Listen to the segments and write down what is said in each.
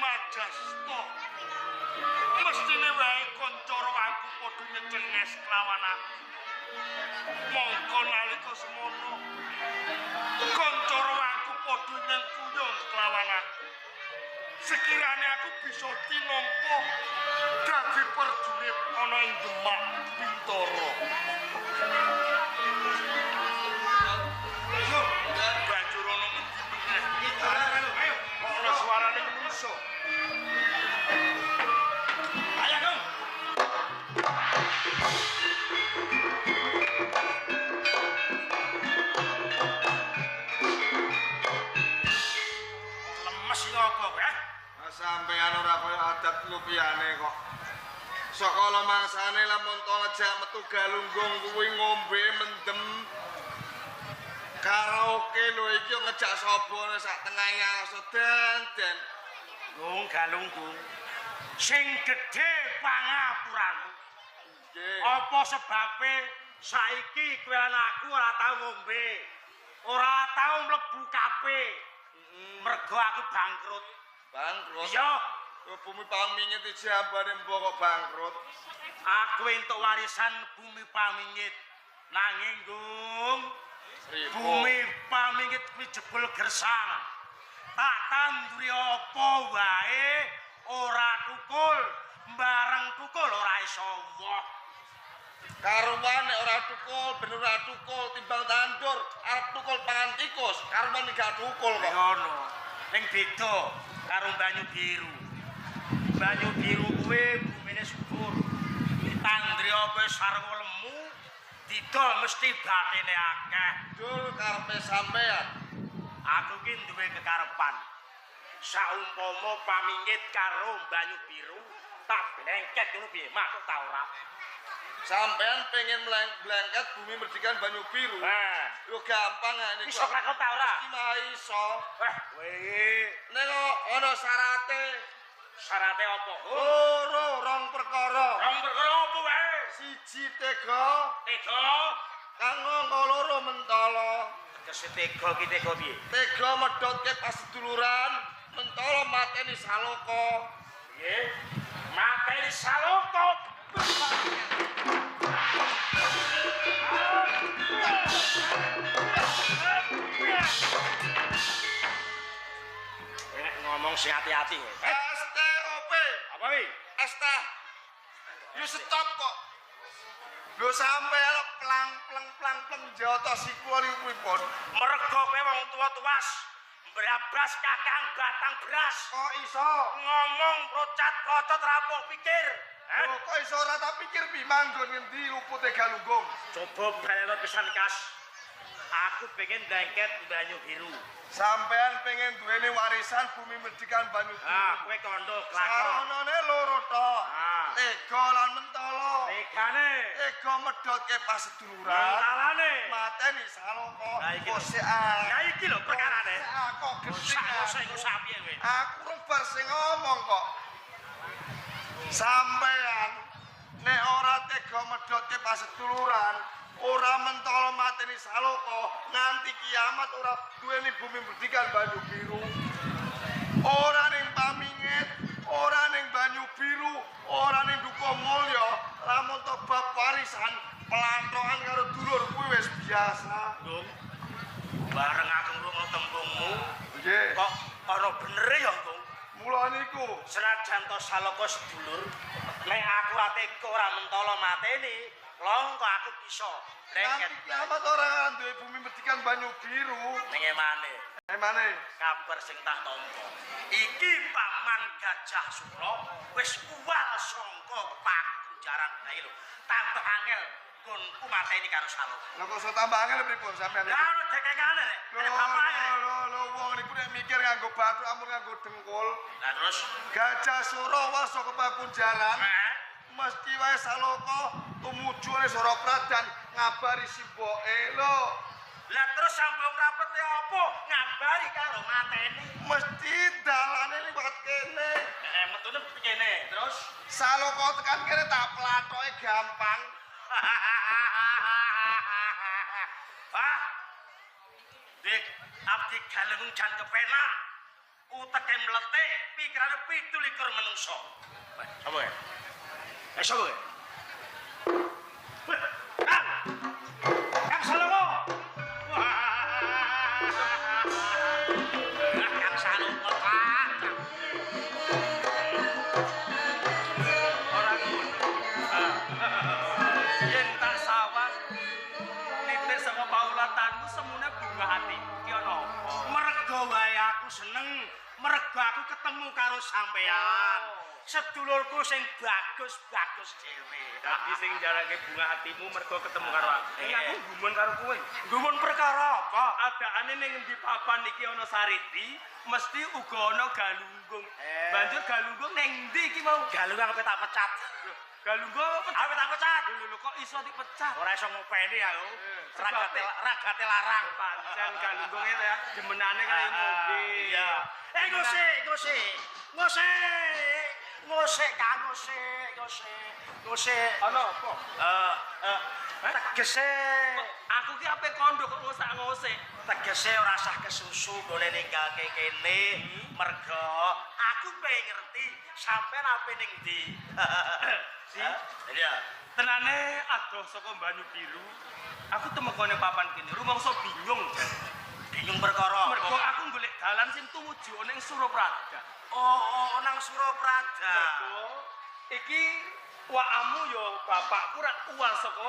Majasta. Mestine wae kanca rawangku padha nyecenges kelawan aku. Mongko nalika semono kanca rawangku padha nyengkuyung kelawan aku. Sekirane aku bisa tinampa dadi perjurit ana ing Demak Bintara. Banjur ana ngendi meneh? Ayo, kok ana suarane menungso. Ayo, Kang. Lemes iki apa kowe? Sampeyan ora kaya adat lupiyane kok. Sok kala mangsane lamun to ngejak metu Galunggung kuwi ngombe mendem karaoke lho iki ngejak sapa sak tengahe aso den. Gung Galunggung. Sing gedhe pangapuramu. Nggih. Apa sebabe saiki kowe lan aku ora tau ngombe, ora tau mlebu kafe. Mergo aku bangkrut. Bangkrut. Iya, Bumi Pamingit iki ambane mbok kok bangkrut. Aku entuk warisan Bumi Pamingit. Nanging Gung, Bumi Pamingit kuwi jebul gersang. Tak tanduri apa wae ora tukul, bareng tukul ora iso woh. Karuan nek ora tukul, bener ora tukul timbang tandur, arep tukul pangan tikus, karuan gak tukul kok. Ngono. Ning beda karo banyu biru. Banyu biru kuwi bumine subur. Ditandri apa sarwa lemu, didol mesti batine akeh. Dul karepe sampean. Aku ki duwe kekarepan. Saumpama Pamingit karo banyu biru tak blengket ngono piye? Masuk ta ora? Sampean pengen blengket bumi merdikan banyu biru. Nah, Yo gampang ah niku. iso lakon ta ora? Mesti mah iso. Wah, kowe Nek ana syarate syarate apa? loro rong perkara. Rong perkara apa wae? Siji tega, Tega, kang angka loro mentala. tegese tega ki tega piye? Tega medhotke paseduluran, mentala mateni saloka. Piye? Mateni saloka. Nek ngomong sing ati-ati kowe. STOP. Apa wi? ST. You stop kok. Lho sampean plang pleng plang pleng jotos siku niku pripun? Mergo kowe wong tuwa tuwas, mbrabas kakang batang beras. Kok iso? Ngomong procat-procot rapuh pikir. Eh? Lho kok iso ora tak pikir pi manggon ngendi lupute Galunggung? Coba baleno pisan kas. Aku pengen blengket banyu biru. Sampean pengen duweni warisan bumi merdikan banyu biru. Ah, kowe kondo kelakon. Saranane loro tok. Ah. Tega lan mentala. Tegane. Tega medhotke paseduluran. Mentalane. Mateni saloka. Lah iki lho. Kose ah. Lah iki lho perkarane. Kok gedhe. Sak iku sak piye kowe? Aku rung bar sing ngomong kok. Sampean nek ora tega medhotke paseduluran, ora mentala mateni saloka, nganti kiamat ora duweni bumi merdikan banyu biru. Ora ning Pamingit, ora ning banyu biru, ora ning Dukuh Mulya, lamun to bab warisan pelantokan karo dulur kuwi wis biasa. Gung. Bareng aku ngrungokno tembungmu, Nggih. kok ana benere ya, Gung? Mula niku Senajan to saloka sedulur, nek aku ora tega ora mentala mateni, longko aku bisa nganti blengket kiamat ora duwe bumi merdikan banyu biru. ning emane. Emane Kabar sing tak tampa. Iki Paman Gajah Sura wis kuwal sangka pakunjaran. Lah iki lho, tambah angel nggonku mateni karo Saloka. Lha kok iso tambah angel pripun sampean? Lah ono dekengane rek. Lho Nek bapake rek. lho lho wong niku nek mikir nganggo bathuk ampun nganggo dengkul. Lah terus Gajah Sura wasa kepakunjaran eh mesti wae Saloka tumuju ning Sora Pradan ngabari simboke lho. Lah terus sambung rapete apa? Ngabari karo mateni. Mesti dalane liwat kene. Eh metune kene. Terus Saloka tekan kene tak plathoke gampang. Wah. Dik, abdi Galunggung jan kepenak. Uteke mletik, pikirane 27 menungso. Wah, sapa ya? Sapa ya? Wah, Kang. Kang Saloko. Wah. Kang Saloko, Kang. Ora ngono. Yen tak sawang titik saka paulatanmu semune bunga hati. Ki ana apa? Mergo wae aku seneng, mergo aku ketemu karo sampean. Sedulurku sing bagus-bagus dhewe. Dadi sing njarake bunga hatimu mergo ketemu karo aku. Iki aku gumun karo kowe. Gumun perkara apa? Adaane ning endi papan iki ana Sariti, mesti uga ana Galunggung. Banjur Galunggung ning endi iki mau? Galunggung aku tak pecat. Galunggung aku tak pecat. Lho kok iso dipecat? Ora iso ngopeni aku. Ragate larang. Pancen Galunggung itu ya demenane kaya ngombe. Iya. Ngosek. Ngosek Kang, ngosek. Ana apa? Tegese aku ki ape kondo kok ngosak-ngosek. Tegese ora sah kesusu gone ninggalke kene mergo aku pengen ngerti sampean ape ning ndi. Si. Iya. Tenane adoh saka Banyu Biru. Aku temekone papan kene rumangsa bingung. Bingung perkara. Mergo aku golek dalan sing tumuju ning Suraprada. Oh, nang Suraprada. Mergo iki wakamu ya bapakku rak uwal saka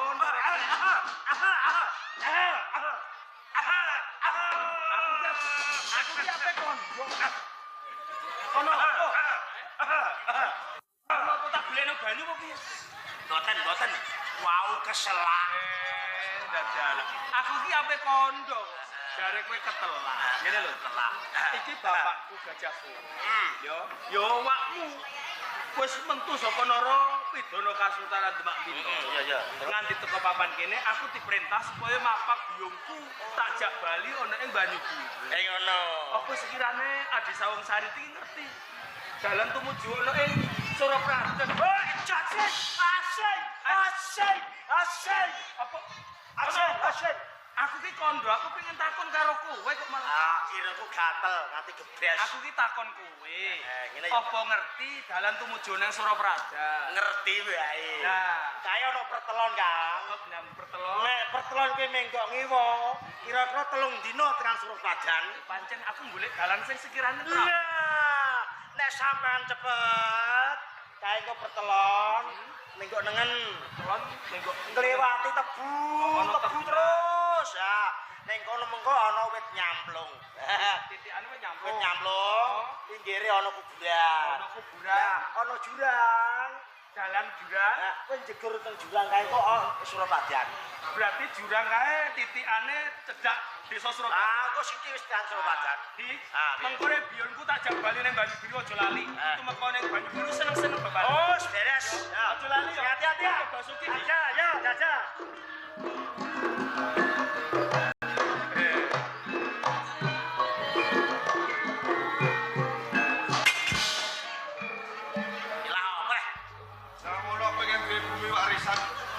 Aku ki ape kondo. Ono apa? Ono apa tak golekno banyu apa piye? Mboten. Wau keselak. Dadak. Aku ki ape kondo. Jare kowe ketelak. Ngene lho, telak. Iki bapakku Gajah Sura. Yo, yo wakmu wis mentu saka Nara Pidana Kasultanan Demak Bintoro. Iya, iya. Nganti teko papan kene aku diperintah supaya mapak biyungku tak jak bali ana ing Banyu Biru. Ngono. Apa sekirane Adi Sawung Sariti iki ngerti dalan tumuju ana ing Suraprada. Oh, asik, asik, asik. Apa? Asik, asik. Aku ki kondo, aku pengen takon karo kowe kok malah irengku gatel nganti gebres. Aku ki takon kowe. Ngene ya. Apa ngerti dalan tumuju nang Suraprada? Ngerti wae. Nah, kaya ono pertelon, Kang. Nang pertelon. Nek pertelon kuwi menggok ngiwa, kira-kira 3 dina tekan Surapradan. Pancen aku golek dalan sing sekirane tra. Lah, nek sampean cepet, kae engko pertelon, menggok nengen, Pertelon menggok nglewati tebu, tebu terus. Ya, ning kono mengko ana wit nyamplung. Titikane wit nyamplung. Wit nyamplung, pinggire ana kuburan. Ana kuburan, ana jurang. Dalan jurang. Nah, kowe njegur teng jurang kae kok Surapradan. Berarti jurang kae titikane cedhak desa Surapradan. Ah, kok sithik wis tekan Surapradan. Di, mengkore biyonku tak jak bali ning Banyu Biru aja lali. Tumeka ning Banyu Biru seneng-seneng babar. Oh, beres. Aja lali ya. Hati-hati ya. Basuki. Ya, ya, jajah.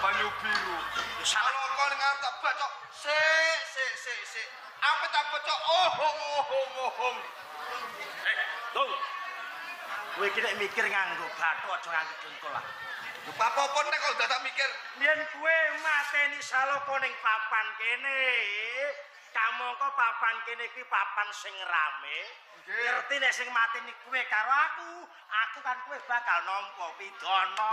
Banyu Biru. Saloko ning arep tak bacok. Sik, sik, sik, sik. Apa tak bacok? Ohong, ohong, ohong. Tung. Kowe iki nek mikir nganggo bathuk aja nganggo dengkul lah. Lho apa-apa nek kok dadak mikir. Yen kowe mateni Saloko ning papan kene, kamangka papan kene iki papan sing rame. Ngerti nek sing mateni kowe karo aku, aku kan kowe bakal nampa pidana.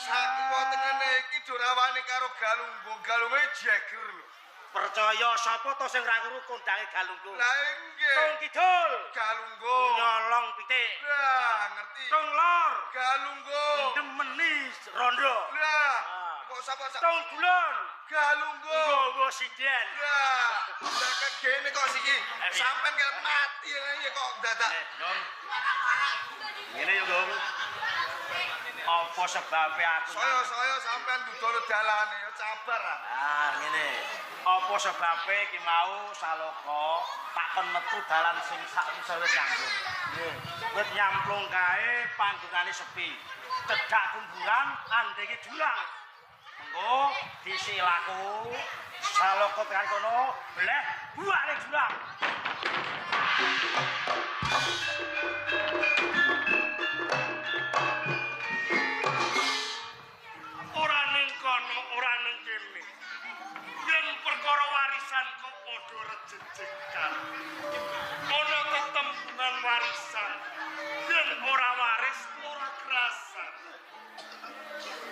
Sakiwa tengene iki dorawane karo Galunggung, Galunge jeger lho. Percaya sapa to sing ra krungu kondange Galunggung? Lah nggih. Tung kidul Galunggung. Nyolong pitik. Lah ngerti. Tung lor Galunggung. Ndemeni rondo. Lah kok sapa sak Tung kulon Galunggung. Nggawa sinden. Lah lah kegene kok siki. Sampeyan kaya mati ya kok dadak. Dong. Ngene yo, Gong. Apa sebabe aku saya-saya sampean dudono dalane ya sabar ah. Ah, ngene. Apa sebabe iki mau Saloko tak kon metu dalan sing sakwise wit nyamplung. Nggih. Wit nyamplung kae panggonane sepi. Cedhak kumburan andheke jurang. Engko disilaku Saloko tekan kono bleh buak ning jurang. Ora ning kono, ora ning kene. Yen perkara warisan kok padha rejejekan. Ana tetembungan warisan. Yen ora waris ora kerasan.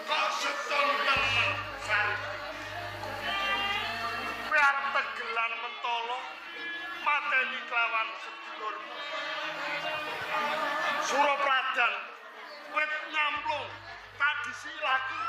Kok seton temen Sarip. Kowe arep tegelan mentolo mateni kelawan sedulurmu. Surapradan wit nyamplung tak disilaku.